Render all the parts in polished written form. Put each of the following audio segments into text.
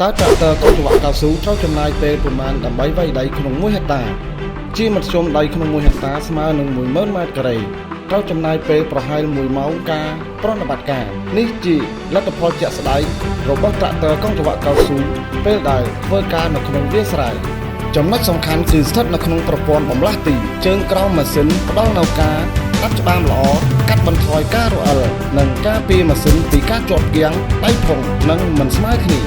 តើត្រាក់ទ័រកុងចង្វាក់កៅស៊ូត្រូវចំណាយពេលប៉ុន្មានដើម្បីវាយដីក្នុង1ហិកតាជាមធ្យមដីក្នុង1ហិកតាស្មើនឹង10000ម៉ែត្រការ៉េត្រូវចំណាយពេលប្រហែល1ម៉ោងការប្រតិបត្តិការនេះជាលទ្ធផលជាក់ស្ដែងរបស់ត្រាក់ទ័រកុងចង្វាក់កៅស៊ូពេលដែលធ្វើការនៅក្នុងវាលស្រែចំណុចសំខាន់គឺស្ថិតនៅក្នុងប្រព័ន្ធបំលាស់ទីជើងក្រោមម៉ាស៊ីនផ្ដល់នូវការដាប់ច្បាមល្អកាត់បន្ថយការរអិលនិងការពារម៉ាស៊ីនពីការជាប់គាំងដៃផុងនិងមិនស្មើគ្នា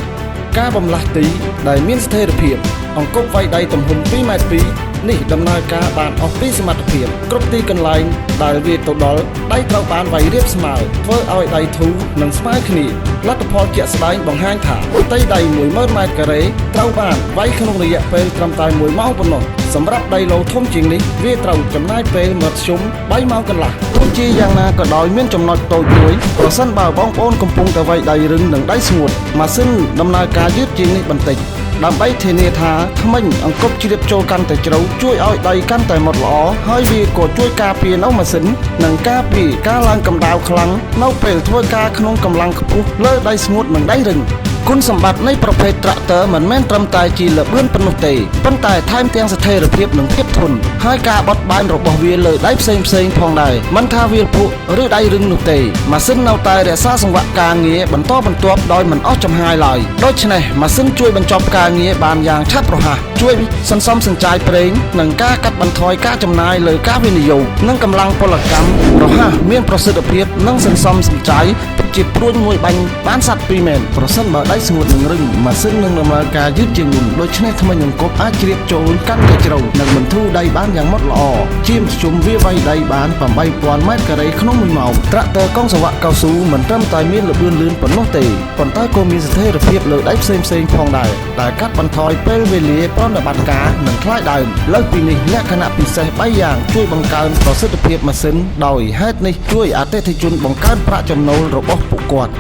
ការបំលាស់ទីដែលមានស្ថិរភាពអង្គប់វាយដីទំហំ2ម៉ែត្រ2នេះដំណើរការបានអស់ពីសមត្ថភាពគ្រប់ទីកន្លែងដែលវាទៅដល់ដីត្រូវបានវាយរាបស្មើធ្វើឲ្យដីធូរនិងស្មើគ្នាលទ្ធផលជាក់ស្ដែងបង្ហាញថាផ្ទៃដី10000ម៉ែត្រការ៉េត្រូវបានវាយក្នុងរយៈពេលត្រឹមតែ1ម៉ោងប៉ុណ្ណោះសម្រាប់ដីឡូធំជាងនេះវាត្រូវចំណាយពេលមធ្យម3ម៉ោងកន្លះទោះជាយ៉ាងណាក៏ដោយមានចំណុចតូចមួយប្រសិនបើបងប្អូនកំពុងតែវាយដីរឹងនិងដីស្ងួតម៉ាស៊ីនដំណើរការយឺតជាងនេះបន្តិចដើម្បីធានាថាធ្មេញអង្គប់ជ្រាបចូលកាន់តែជ្រៅជួយឲ្យដីកាន់តែម៉ត់ល្អហើយវាក៏ជួយការពារនៅម៉ាស៊ីននិងការពារការឡើងកម្ដៅខ្លាំងនៅពេលធ្វើការក្នុងកម្លាំងខ្ពស់លើដីស្ងួតនិងដីរឹងគុណសម្បត្តិនៃប្រភេទត្រាក់ទ័រមិនមែនត្រឹមតែជាល្បឿនប៉ុណ្ណោះទេប៉ុន្តែថែមទាំងស្ថិរភាពនិងភាពធន់ហើយការបត់បែនរបស់វាលើដីផ្សេងផ្សេងផងដែរមិនថាវាលភក់ឬដីរឹងនោះទេម៉ាស៊ីននៅតែរក្សាសង្វាក់ការងារបន្តបន្ទាប់ដោយមិនអស់ចំហាយឡើយដូច្នេះម៉ាស៊ីនជួយបញ្ចប់ការងារបានយ៉ាងឆាប់រហ័សជួយសន្សំសំចៃប្រេងនិងការកាត់បន្ថយការចំណាយលើការវិនិយោគនិងកម្លាំងពលកម្មរហ័សមានប្រសិទ្ធភាពនិងសន្សំសំចៃពិតជាព្រួញមួយបាញ់បានសត្វពីរមែនប្រសិនបើដីស្ងួតនិងរឹងម៉ាស៊ីននឹងដំណើរការយឺតជាងមុនដូច្នេះធ្មេញអង្គប់អាចជ្រាបចូលកាន់តែជ្រៅនិងបន្ធូរដីបានយ៉ាងម៉ត់ល្អជាមធ្យមវាវាយដីបាន8000ម៉ែត្រការ៉េក្នុង1ម៉ោងត្រាក់ទ័រកុងសវៈកៅស៊ូមិនត្រឹមតែមានល្បឿនលឿនប៉ុណ្ណោះទេប៉ុន្តែក៏មានស្ថិរភាពលើដីផ្សេងផ្សេងៗផងដែរដែលកាត់បន្ថយពេលវេលាប្រតិបត្តិការនិងថ្លៃដើមលើសពីនេះលក្ខណៈពិសេស3យ៉ាងជួយបង្កើនប្រសិទ្ធភាពម៉ាស៊ីនដោយហេតុនេះជួយអតិថិជនបង្កើនប្រាក់ចំណូលរបស់ពួកគាត់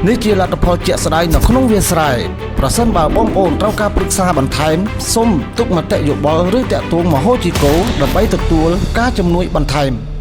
នេះជាលទ្ធផលជាក់ស្ដែងនៅក្នុងវាលស្រែប្រសិនបើបងប្អូនត្រូវការប្រឹក្សាបន្ថែមសូមទុកមតិយោបល់ឬតាក់ទងមកហូជីកូដើម្បីទទួលការជំនួយបន្ថែម។